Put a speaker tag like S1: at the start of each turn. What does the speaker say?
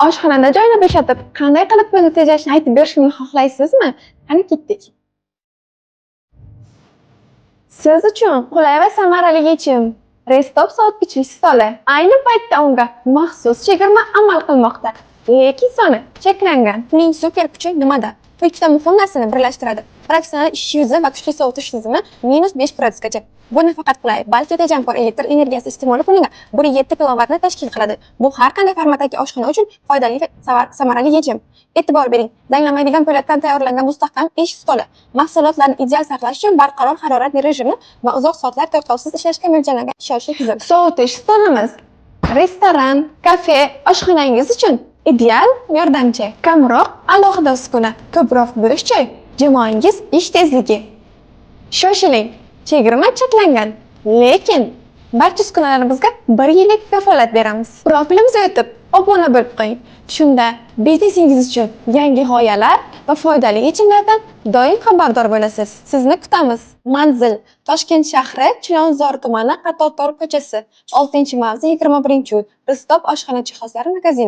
S1: Oshxonada joyni bo'shatib, qanday qilib pulni tejashni aytib berishimni xohlaysizmi? Qani, ketdik. Siz uchun qulay va samarali yechim. Restop sovutgichli stoli. Ayni paytda unga maxsus chegirma amal qilmoqda. Lekin soni cheklangan.
S2: Uning super kuchi nimada? Bu ikkita muhim narsani birlashtiradi. Professional ish yuzi va kuchli sovutish tizimi -5 gradusgacha. Bu nafaqat qulay, balki tejamkor elektr energiyasi iste'moli kuniga 1,7 kilovatni tashkil qiladi. Bu har qanday formatdagi oshxona uchun foydali va samarali yechim. E'tibor bering, zanglamaydigan po'latdan tayyorlangan mustahkam ish stoli. Mahsulotlarni ideal saqlash uchun barqaror harorat rejimi va uzoq soatlar to'xtovsiz ishlashga mo'ljallangan ishonchli tizim.
S1: Sovutish stolimiz restoran, kafe, oshxonangiz uchun ideal yordamchi. Kamroq alohida uskuna, ko'proq bo'sh joy, jamoangiz ish tezligi. Shoshiling, chegirma cheklangan, lekin barcha uskunalarimizga 1 yillik kafolat beramiz. Profilimizga o'tib, obuna bo'lib qo'ying. Shunda biznesingiz uchun yangi g'oyalar va foydali yechimlardan doim xabardor bo'lasiz. Sizni kutamiz.
S2: Manzil: Toshkent shahri, Chilonzor tumani, Qatortol ko'chasi, 6-mavze, 21-uy. Restop oshxona jihozlari magazini.